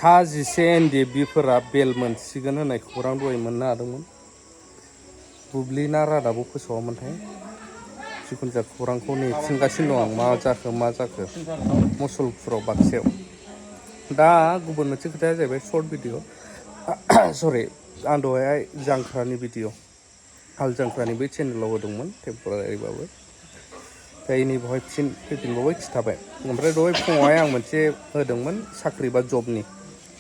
सा 11 NDFBफोरा बेल मोनसिगोन होननाय खौरां दहाय मोननो हादोंमोन। बुब्लिना रादाबाव फोसावामोनथाय जिखुनु जाया खौरांखौ नेफिनगासिनो दं आं मा जाखो मुसलपुराव बाक्सायाव। दा गुबुन मोनसे खोथाया जाहैबाय सर्ट भिडिअ सरि आं दहाय जांख्रानि भिडिअ हाल जांख्रानि बै चेनेलाव होदोंमोन टेम्परारिबाबो दायो बेवहाय फैफिनबावबाय खिथाबाय। ओमफ्राय दहाय फुङावहाय आं मोनसे होदोंमोन साख्रि बा जबनि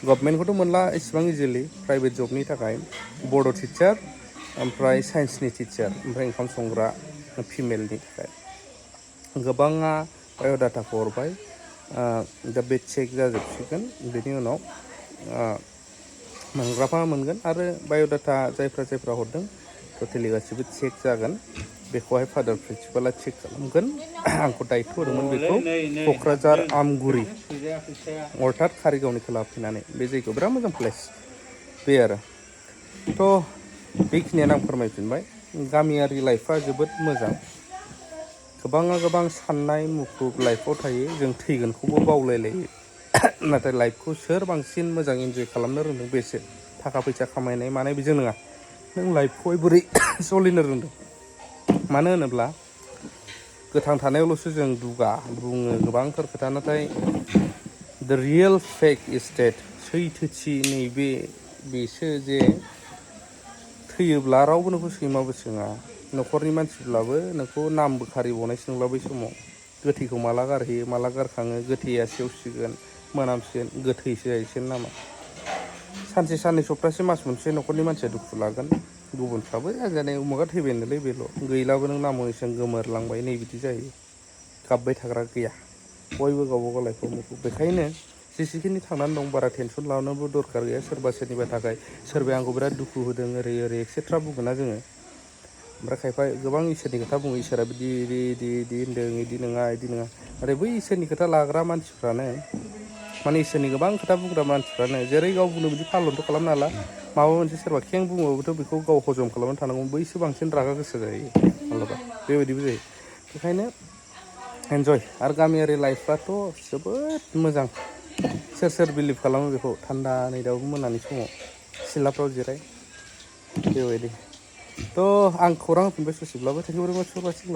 गभर्नमेन्टखौथ' मोनला इसिबां इजिलि प्राइभेट जबनि थाखाय बड' टिचार ओमफ्राय साइन्सनि टिचार ओमफ्राय ओंखाम संग्रा फिमेलनि थाखाय गोबाङा बाय'डाटाखौ हरबाय। दा बे चेक जाजोबसिगोन बेनि उनाव मोनग्राफ्रा मोनगोन आरो बाय'डाटा जायफ्रा हरदों टटेलि गासिबो चेक जागोन। बेखौहाय फादार प्रिन्सिपाला चेक खालामगोन। आंखौ दायथ' होदोंमोन बेखौ क'क्राझार आमगुरि अर्थात कारिगावनि खोला फैनानै बे जायगायाव बिराद मोजां प्लेस बे आरो थ' बेखिनियानो आं फोरमायफिनबाय। गामियारि लाइफआ जोबोद मोजां। गोबां साननाय मुखुब लाइफआव थायो। जों थैगोनखौबो बावलायलायो। नाथाय लाइफखौ सोर बांसिन मोजां इन्जय खालामनो रोंदों बेसो थाखा फैसा खामायनाय मानाय बेजों नङा नों लाइफखौहाय बोरै सोलिनो रोंदों। मानो होनोब्ला गोथां थानायावल'सो जों बुङो गोबांथार खोथा नाथाय द रियेल फेक्ट इज डेट सैथोथि बेसो जे थैयोब्ला रावबो नोंखौ सैमाबो सोङा न'खरनि मानसिब्लाबो नोंखौ नामबो खारिबावनायसो नंला बै समाव गोथैखौ माला गारहैयो माला गारखाङो गोथैया सेवसिगोन मोनामसिगोन गोथैसो जाहैसिगोन नामा सानसे साननै सप्तासे मास मोनसे न'खरनि मानसिया दुखु लागोन गुबुनफ्राबो जानाय उमुगा थैबाय नालाय बेल' गैलाबो नों नामैसों गोमोरलांबाय नै बिदि जायो। गाबबाय थाग्रा गैया बयबो गावबागाव लाइफआव मुखुब। बेखायनो जेसेखिनि थांनानै दं बारा टेनसन लानोबो दरखार गैया। सोरबा सोरनिबा थाखाय सोरबाया आंखौ बिराद दुखु होदों ओरै एक्सेट्रा बुंगोन ना जोङो। ओमफ्राय खायफा गोबां इसोरनि खोथा बुङो इसोरा बिदि होनदों बिदि नङा नाथाय बै इसोरनि खोथा लाग्रा मानसिफ्रानो माने इसोरनि गोबां खोथा बुंग्रा मानसिफ्रानो जेरै गाव बुंनो बिदि फालनथ' खालामनो हाला। माबा मोनसे सोरबा खें बुङोबाथ' बेखौ गाव हजम खालामनानै थानांगौ बैसो बांसिन रागा गोसो जायो माब्लाबा बेबायदिबो जायो। बेखायनो एन्जय आरो गामियारि लाइफआथ' जोबोद मोजां। सोर बिलिभ खालामो बेखौ थान्दा नै दाबो मोनानि समाव सिलाफ्राव जिराय बेबायदि थ' आं खौरां होफिनबाय ससेब्लाबो थेंक इउ भेरि माच फर वाचिं।